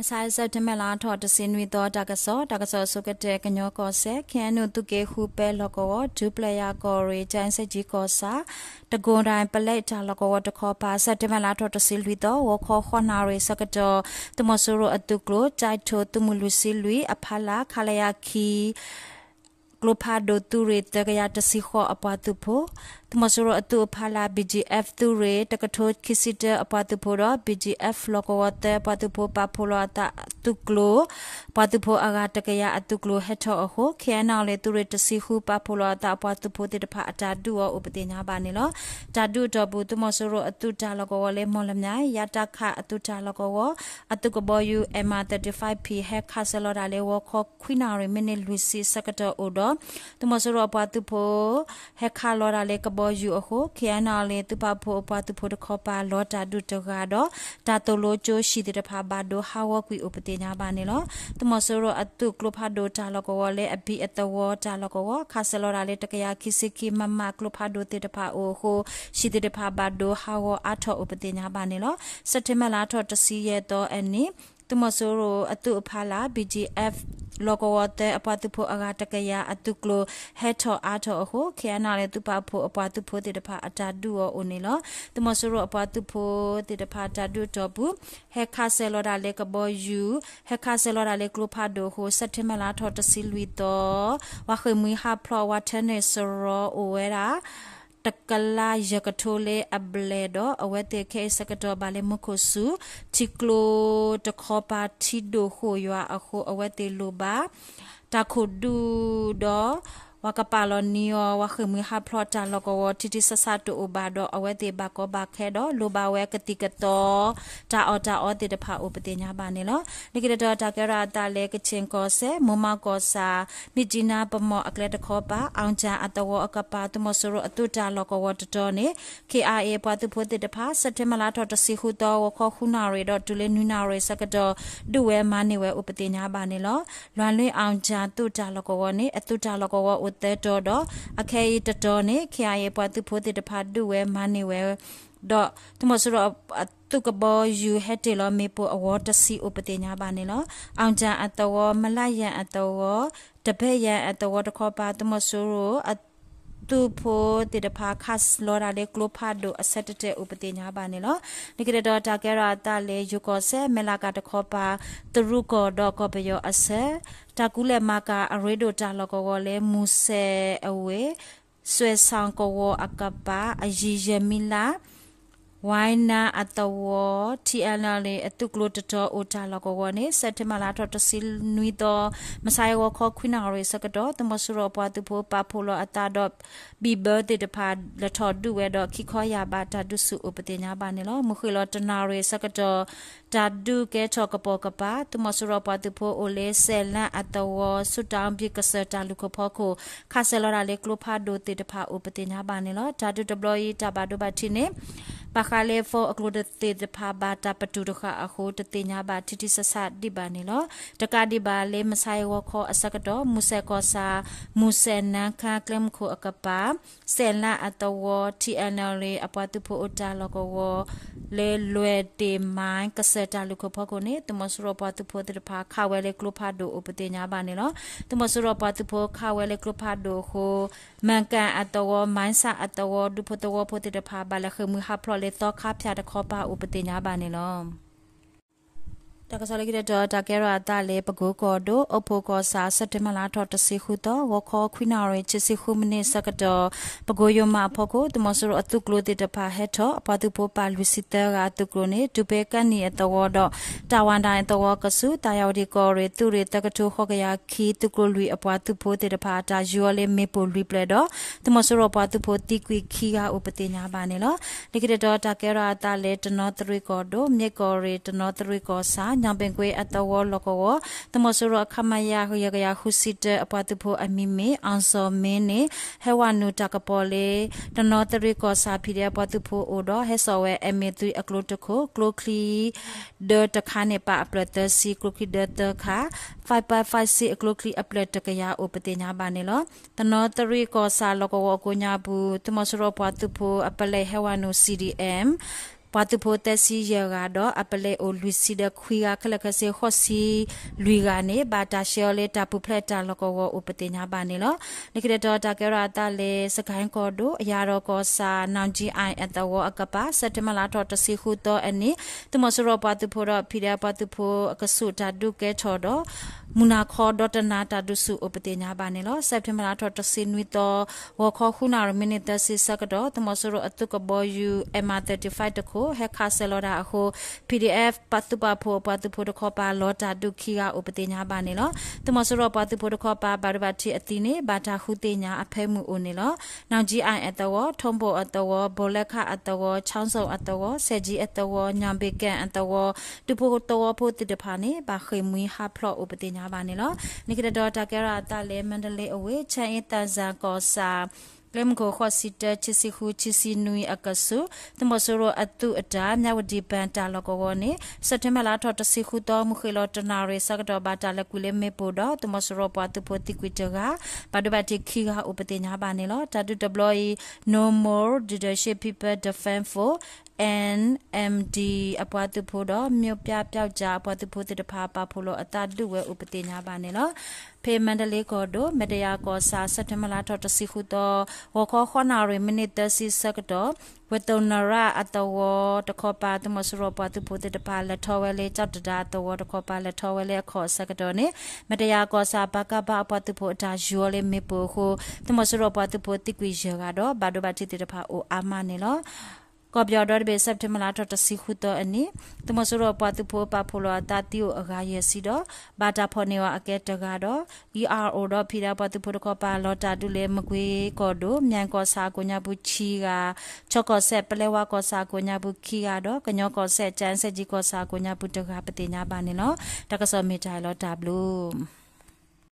မဆါ စဲးပထ့ဘၢၣ် လါထီၣ်တဆံနွံသီ တၢ်ကစီၣ်, တၢ်ကစီၣ်အဆိကတၢၢ် ကညီကီၢ်စဲၣ် ခ့ၣ်အဲၣ်ယူၣ် သုးက့ဃုပဲလီၢ်ကဝီၤ ဒူပျဲၢ်ယၤကီၢ်ရ့ၣ် ကၠဲစဲၣ်ကၠံကီၢ်ဆၣ် တကိၣ်ဒၣ် ပလဲတၢ်လီၢ်ကဝီၤတခီပၤ စဲးပထ့ဘၢၣ် လါထီၣ်တဆံလွံၢ်သီ ဂီၤခီဃိးနၣ်ရံၣ်ဆၢကတီၢ် သုးမီၤစိရိၤအသုးကျိၤ ကၠဲးထိၣ်သုးမုၢ်လွံၢ်ဆံလွံၢ် အဖီလာ် ခလရ ခံ ကျိဖးဒိၣ်သုးရ့ၣ် သၢကယၤတဆံဃိး အပှၤသုးဖိ, သုးမီၤစိရိၤအသုးအဖီလာ် BGF သုးရ့ၣ် တကထိခံဆံတၢ အပှၤသုးဖိဒီး BGF လီၢ်ကဝီၤသၢ အပှၤသုးဖိ ပာ်ဖှိၣ်လီၤအသးသုးကျိၤ ပှၤသုးဖိအဂၤတကယၤအသုးကျိၤဟဲထီၣ်အဃိ ခ့ၣ်အဲၣ်ယူၣ် သုးရ့ၣ်တဆံဃု ပာ်ဖှိၣ်လီၤအသးအပှၤသုးဖိသ့ၣ်တဖၣ်အတၢ်ဒုးအီၤအိၣ်ပသ့ၣ်ညါဘၣ်န့ၣ်လီၤ. တၢ်ဒုးအတီၢ်ပူၤ သုးမီၤစိရိၤအသုးတၢ်လီၢ်ကဝီၤလၢ မီၢ်လမၠဲၣ် ယတခ အသုးတၢ်လီၢ်ကဝီၤ အသုးကဘီယူၤ MI thirty-five P ဟဲခးစၢၤလီၤတၢ်လၢ ဂီၤခီခွံနၣ်ရံၣ် မံးနံးလွံၢ်ဆံဆၢကတီၢ်အိၣ်ဒီး သုးမီၤစိရိၤအပှၤသုးဖိ ဟဲခးလီၤတၢ်လၢကဘီယူၤအဃိ ခ့ၣ်အဲၣ်ယူၣ် သုးပာ်ဖှိၣ်အပှၤသုးဖိတခီပၤ လီၤတၢ်ဒုးတဂၤဒီး တၢ်သိၣ်လိကၠိဆံၣ်သ့ၣ်တဖၣ်ဘၣ်ဒိဟးဂီၤကွံာ်အိၣ်ပသ့ၣ်ညါဘၣ်န့ၣ်လီၤ. သုးမီၤစိရိၤအသုးကျိဖးဒိၣ်တၢ်လီၢ်ကဝီၤလၢအဘံၣ်အသဝီတၢ်လီၢ်ကဝီၤ ခးစၢၤလီၤတၢ်လၢတကယၤခံဆံခံ MM ကျိဖးဒိၣ်သ့ၣ်တဖၣ်အိၣ်အဃိ ဆံၣ်သ့ၣ်တဖၣ်ဘၣ်ဒိဟးဂီၤအါထီၣ်အိၣ်ပသ့ၣ်ညါဘၣ်န့ၣ်လီၤ. စဲးပထ့ဘၢၣ် လါထီၣ်တဆံယဲၢ်သီအနံၤ သုးမီၤစိရိၤအသုးအဖီလာ် BGF လီၢ်ကဝီၤသၢ အပှၤသုးဖိအဂၤတကယၤအသုးကျိၤ ဟဲထီၣ်အါထီၣ်အဃိ ခ့ၣ်အဲၣ်ယူၣ် သုးပာ်ဖှိၣ်အပှၤသုးဖိသ့ၣ်တဖၣ်အတၢ်ဒုးအီၤအိၣ်န့ၣ်လီၤ. သုးမီၤစိရိၤအပှၤသုးဖိသ့ၣ်တဖၣ်တၢ်ဒုးအတီၢ်ပူၤ ဟဲခးစၢၤလီၤတၢ်လၢကဘီယူၤ ဟဲခးစၢၤလီၤတၢ်လၢကျိဖးဒိၣ်အဃိ စဲးပထ့ဘၢၣ် လါထီၣ်တဆံလွံၢ်သီ ဝၤဃ့ၢ်မှံဟးဖျိး ဝၤထၢန့ၢ်စရီအိၣ်ဝဲဒၣ် တကလးယဲၢ်ကထိလၢအဘျဲၣ်ဒီး အဝဲသ့ၣ်ခဲအံၤဆၢကတီၢ်ဘၣ်လၢမူခိၣ်စူၤ ထံကျိတခီပၤထံဒိၣ်ဃိၣ်ယွၤအဃိ အဝဲသ့ၣ်လိၣ်ဘၣ် တၢ်ခိၣ်ဒုဒီး ပှၤကပာ်လီၤနံၤအီၤ ဝၤဃ့ၢ်မှံဟးဖျိးတၢ်လီၢ်ကဝီၤ ထံထံဆးဆးတအိၣ်ဘၣ်ဒီး အဝဲသ့ၣ်ဘၣ်ကီဘၣ်ခဲဒီး လိၣ်ဘၣ်ဝဲကသံၣ်ကသီ တၢ်အီၣ်တၢ်အီသ့ၣ်တဖၣ်အိၣ်ပသ့ၣ်ညါဘၣ်န့ၣ်လီၤ. လၢခံတတီၤ တၢ်ကဲထီၣ်အသးလၢ ကခၠ့ၣ်ကီၢ်စဲၣ် မိၢ်မးကီၢ်ဆၣ် မ့ၢ်ကၠံနါပမီၢ်အကျဲတခီပၤ အီၣ်ကၠၣ်အသဝီအကပၤ သုးမီၤစိရိၤအသုးတၢ်လီၢ်ကဝီၤတတီၤန့ၣ် ခ့ၣ်အဲၣ်ယူၣ် အပှၤသုးဖိသ့ၣ်တဖၣ် စဲးပထ့ဘၢၣ် လါထီၣ်တဆံဃုသီ ဂီၤခီဃုနၣ်ရံၣ်ဒီးတုၤလၢနွံနၣ်ရံၣ်ဆၢကတီၢ် ဒုးဝဲမၤန့ၢ်ဝဲအိၣ်ပသ့ၣ်ညါဘၣ်န့ၣ်လီၤ. လွၣ်လွံၣ်အီၣ်ကၠၣ်သုးတၢ်လီၢ်ကဝီၤန့ၣ် အသုးတၢ်လီၢ်ကဝီၤအိၣ်သၢတီၤဒီး အခဲအံၤတတီၤန့ၣ် ခ့ၣ်အဲၣ်ယူၣ် အပှၤသုးဖိသ့ၣ်တဖၣ်ဒုးဝဲမၤန့ၢ်ဝဲ ဒီး သုးမီၤစိရိၤအသုးကဘီယူၤ ဟဲတ့ၢ်လီၤမ့ၣ်ပိၢ်အဝီတဆံအိၣ်ပသ့ၣ်ညါဘၣ်န့ၣ်လီၤ. အီၣ်ကၠၣ်အသဝီ မလၢယၣ်အသဝီ တဘဲယၣ်အသဝီတခီပၤ သုးမီၤစိရိၤအသုးဖိသ့ၣ်တဖၣ် ခးလီၤတၢ်လၢကျိဖးဒိၣ်အဆၢတတဲာ်အိၣ်ပသ့ၣ်ညါဘၣ်န့ၣ်လီၤ. လၢခံတတီၤ တၢ်ကဲထီၣ်အသးလၢ ယိၤကီၢ်စဲၣ် မဲၢ်လးကၤတခီပၤ သရူးကီၢ်ဒီးကီၢ်ပယီၤအဆၢ တၢ်ကူလဲၢ်မၤကၤအရ့ဒိၣ်တၢ်လီၢ်ကဝီၤလၢ မူစဲအဝ့ၢ် စွဲၣ်ဆၣ်ကဝီၤအကပၤ အယံၤယဲၢ်မံလါ ဝါနါအသဝီ ထံအလီၢ်လံၤ အသုးကျိၤတတီၤအိၣ်တၢ်လီၢ်ကဝီၤန့ၣ် စဲးပထ့ဘၢၣ် လါထီၣ်တဆံနွံသီ မဆါအံၤ ဂီၤခီခွံနၣ်ရံၣ်ဆၢကတီၢ် သုးမီၤစိရိၤအပှၤသုးဖိပာ်ဖှိၣ်လီၤအသးဒီး ဘံၣ်ဘၢသ့ၣ်တဖၣ် လဲၤထီၣ်ဒုးဝဲဒီး ခံခီယၢ်ဘးတၢ်ဒုးဆူၣ်အိၣ်ပသ့ၣ်ညါဘၣ်န့ၣ်လီၤ. မုၢ်ဃ့ၢ်လီၤတနၣ်ရံၣ်ဆၢကတီၢ် တၢ်ဒုးကဲထီၣ်ကပိာ်ကပၤ သုးမီၤစိရိၤပှၤသုးဖိအိၣ်လၢ စဲၣ်လၣ်အသဝီ ဆူၣ်တၣ်ဘံၣ် ကစၢၢ်တၢ်လုၢ်ခိၣ်ဖီခိၣ် ခးစၢၤလီၤတၢ်လၢကျိဖးဒိၣ်သ့ၣ်တဖၣ်အိၣ်ပသ့ၣ်ညါဘၣ်န့ၣ်လီၤ. တၢ်ဒုးတဘျီအံၤ တၢ်ဘၣ်ဒိဘၣ်ထံးန့ၣ် ဘၣ်ဃးလၢ phone အကျိၤသ့ၣ်တဖၣ် ဘၣ်တၢ်ပတုာ်တဃာ်အဃိ တသ့ၣ်ညါဘၣ်ထံထံဆးဆးဒံးဘၣ်န့ၣ်လီၤ. တကးဒံးဘၣ်လၢ မဆါအံၤဂီၤခီအဆၢကတီၢ် မူစဲၣ်ကီၢ်ဆၣ် မူစဲၣ်နါခါကျဲမုၢ်ခိၣ်အကပၤ စဲၣ်လၣ်အသဝီ ထံအလီၢ်လံၤ အပှၤသုးဖိအိၣ်တၢ်လီၢ်ကဝီၤ လၢလွဲၢ်တ့ၢ်မါ ကစၢၢ်တၢ်လုၢ်ခိၣ်ဖီခိၣ်န့ၣ် သုးမီၤစိရိၤပှၤသုးဖိသ့ၣ်တဖၣ် ခးဝဲလၢကျိဖးဒိၣ်အိၣ်ပသ့ၣ်ညါဘၣ်န့ၣ်လီၤ. သုးမီၤစိရိၤပှၤသုးဖိခးဝဲလၢကျိဖးဒိၣ်အဃိ မၤကၣ်အသဝီ မၤစၢ်အသဝီ ဒူဖိသဝီဖိသ့ၣ်တဖၣ် ဘၣ်လဲၤဃ့ၢ်မှံဟးဖျိးလၢသီခါဖၠၣ်တခီပၤအိၣ်ပသ့ၣ်ညါဘၣ်န့ၣ်လီၤ. တၢ်ကစီၣ်လၢခံတတီၤ တၢ်ကဲထီၣ်အသးလၢ ပကိကီၢ်ဒိၣ် အိၣ်ဖှိၣ်ကီၢ်ဆၣ် စဲးပထ့ဘၢၣ် လါထီၣ်တဆံဃုသီ ဂီၤခီခွံနၣ်ရံၣ် ခံဆံဃုမံးနံးဆၢကတီၢ် ပကိယိၤမးအဖီခိၣ် သုးမီၤစိရိၤအသုးကျိၤသ့ၣ်တဖၣ်ဟဲထီၣ် အပှၤသုးဖိပာ်လွံၢ်ဆံသၢဂၤအသုးကျိၤန့ၣ် ဒူပ့ကၢနံၣ်အသဝီဒီး တၢ်ဝၣ်ဒၣ်အသဝီကဆူး သးယဝတံၣ်ကီၢ်ရ့ၣ် သုးရ့ၣ်သၢကထိဃိးကယၤခံ သုးကျိၤလွံၢ်အပှၤသုးဖိသ့ၣ်တဖၣ် တၢ်ယူၤအီၤလၢမ့ၣ်ပိၢ်လွံၢ်ဖျၢၣ်ဒီး သုးမီၤစိရိၤပှၤသုးဖိသံကွံာ်ခံဂၤအိၣ်ပသ့ၣ်ညါဘၣ်န့ၣ်လီၤ. လၢခံတတီၤ တၢ်ကဲထီၣ်အသးလၢ တနီသရံၣ်ကီၢ်ဒိၣ် မ့ၢ်ကီၢ်ရ့ၣ် တနီသရံၣ်ကီၢ်ဆၣ် ညၣ်ဘ့ၣ်ကွ့အသဝီလီၢ်ကဝီၤ သုးမီၤစိရိၤအ ခမရ ယဲၢ်ကယၤဃုဆံတၢ အပှၤသုးဖိအမံၤမ့ၢ် အောင်ဇော်မင်းန့ၣ် ဟဲဝဲနုာ်တၢ်ကပီၤလၢ တနီသရံၣ်ကီၢ်ဆၣ် PDF အပှၤသုးဖိအိၣ်ဒီး ဟဲစိာ်ဝဲ MA three အကျိတခိၣ် ကျိချံဒၢတခါန့ၣ် ပာ်အဖျၢၣ်သၢဆံ ကျိချံဒၢသၢခါ five five five six အကျိချံအဖျၢၣ်တကယၤအိၣ်ပသ့ၣ်ညါဘၣ်န့ၣ်လီၤ. တနီသရံၣ်ကီၢ်ဆၣ်လီၢ်ကဝီၤအကိးညါပူၤ သုးမီၤစိရိၤပှၤသုးဖိအပလဲၣ်ဟဲဝဲနုာ် CDM ပှၤသုးဖိသၢဆံယဲၢ်ဂၤဒီး အပလဲၤအိၣ်လွံၢ်ဆံဒီးခွံဂၤ ခဲလၢာ်ခဲဆ့ဃိးဆံလွံၢ်ဂၤန့ၣ် ဘၣ်တၢ်ဆှၢအီၤလၢတၢ်ပူၤဖျဲးတၢ်လီၢ်ကဝီၤအိၣ်ပသ့ၣ်ညါဘၣ်န့ၣ်လီၤ. လၢခံတတီၤတၢ်ကဲထီၣ်အသးလၢ စကဲၣ်ကီၢ်ဒိၣ် အယၤဒီးကီၢ်ဆၣ် နီၢ်ကၠံအၣ်အသဝီအကပၤ စဲးပထ့ဘၢၣ်လါထီၣ်တဆံဃုသီအနံၤ သုးမီၤစိရိၤပှၤသုးဖိဒီး PDF ပှၤသုးဖိအကဆူးတၢ်ဒုးကဲထီၣ်ဒီး မုၢ်နၤခီဒီတနၤတၢ်ဒုးဆူၣ်အိၣ်ပသ့ၣ်ညါဘၣ်န့ၣ်လီၤ. စဲးပထ့ဘၢၣ်လါထီၣ်တဆံနွံသီ ဂီၤခီဃုနၣ်ရံၣ်မံးနံးသၢဆံဆၢကတီၢ် သုးမီၤစိရိၤအသုးကဘီယူၤ M R thirty-five တခိၣ် ဟဲခးစၢၤလီၤတၢ်အဃိ PDF ပှၤသုးပာ်ဖှိၣ်အပှၤသုးဖိတခီပၤလီၤတၢ်ဒုးခံဂၤအိၣ်ပသ့ၣ်ညါဘၣ်န့ၣ်လီၤ. သုးမီၤစိရိၤပှၤသုးဖိတခီပၤဘၣ်ဒိဘၣ်ထံးအသံန့ၣ် ဘၣ်တၢ်ဃုသ့ၣ်ညါအဖၢမုၢ်အိၣ်န့ၣ်လီၤ. နီၢ်ကၠံအၣ်အသဝီ ထီဘိၣ်အသဝီ ဘိၣ်လဲခၣ်အသဝီ ခၠီစိၣ်အသဝီ ဆဲးကၠံအသဝီ ညၣ်ဘ့ၣ်ကဲၣ်အသဝီ ဒူဖိသဝီဖိသ့ၣ်တဖၣ်န့ၣ် ဘၣ်ဃ့ၢ်မှံဟးဖျိးအိၣ်ပသ့ၣ်ညါဘၣ်န့ၣ်လီၤ. လၢခံတတီၤတၢ်ကဲထီၣ်အသးလၢ မါဒလ့အဝ့ၢ် ချမ်းအေးသန့်ဇာ ကီၢ်ဆၣ် ကျဲမုၢ်ခိၣ်ဃိးဆံတၢ ခံဆံဃု ခံဆံနွံအကဆူး သုးမီၤစိရိၤအသုးအတၢ် မြဝတီဘဏ်တၢ်လီၢ်ကဝီၤန့ၣ် စဲးပထ့ဘၢၣ်လါထီၣ်တဆံဃုသီ မုၢ်ဃ့ၢ်လီၤတနၣ်ရံၣ်ဆၢကတီၢ် ဘၣ်တၢ်လဲၤကွံာ်လၢမ့ၣ်ပိၢ်ဒီး သုးမီၤစိရိၤပှၤသုးဖိသံကွံာ်တဂၤ ဘၣ်ဒိဘၣ်ထံးခံဂၤအိၣ်ပသ့ၣ်ညါဘၣ်န့ၣ်လီၤ. တၢ်ဒုးတဘျီအံၤ No More Dictatorship People Defense Force N M D အပှၤသုးဖိဒီး မြို့ပြပျောက်ကျား အပှၤသုးဖိသ့ၣ်တဖၣ်ပာ်ဖှိၣ်လီၤအသးဒုးဝဲအိၣ်ပသ့ၣ်ညါဘၣ်န့ၣ်လီၤ. ဖဲမါဒလ့ကီၢ်ဒိၣ် မဲတယၤကီၢ်ဆၣ် စဲးပထ့ဘၢၣ်လါထီၣ်တဆံဃုသီ ဂီၤခီဃိးနၣ်ရံၣ်မံးနံးသၢဆံဆၢကတီၢ် ဝ့ၢ်သိၣ်နရၣ်အသဝီတခီပၤ သုးမီၤစိရိၤပှၤသုးဖိသ့ၣ်တဖၣ်လဲၤထီၣ်ဝဲလၢ ကၠီၣ်တဒၣ်အသဝီတခီပၤ လဲၤထီၣ်ဝဲလၢအခီၣ်အဆၢကတီၢ်န့ၣ် မဲတယၤကီၢ်ဆၣ် ပကဖ အပှၤသုးဖိအတၢ်ယူၤအီၤလၢမ့ၣ်ပိၢ်အဃိ သုးမီၤစိရိၤပှၤသုးဖိသံကွံာ်ယဲၢ်ဂၤဒီး ဘၣ်ဒိဘၣ်ထံးသ့ၣ်တဖၣ်အိၣ်အါမးန့ၣ်လီၤ. ကီၢ်ပယီၤဒီတဘ့ၣ် စဲးပထ့ဘၢၣ်လါထီၣ်တဆံဃုသီအနံၤ သုးမီၤစိရိၤပှၤသုးဖိပာ်ဖှိၣ်လီၤအသးသံအိၣ်အဂၤယဲၢ်ဆံဒီး ဘၣ်တၢ်ဖီၣ်န့ၢ်အီၤအကဲတဂၤဒီး E R O ဒီး ဖံးဒဲး ပှၤသုးဖိတခီပၤလီၤတၢ်ဒုးလၢ မကွ့ကီၢ်ဒိၣ် မၠဲၣ်ကီၢ်ဆၣ်အကိးညါပူၤခံဂၤ, ခၠီကီၢ်စဲၣ် ပလဲဝါကီၢ်ဆၣ်အကိးညါပူၤခံဂၤဒီး ကညီကီၢ်စဲၣ် ကၠဲၣ်စဲၣ်ကၠံကီၢ်ဆၣ်အကိးညါပူၤတဂၤပသ့ၣ်ညါဘၣ်န့ၣ်လီၤ. တၢ်ကစီၣ်မ့ၢ်တၢ်အံၤလီၤ တၢ်ဘျုး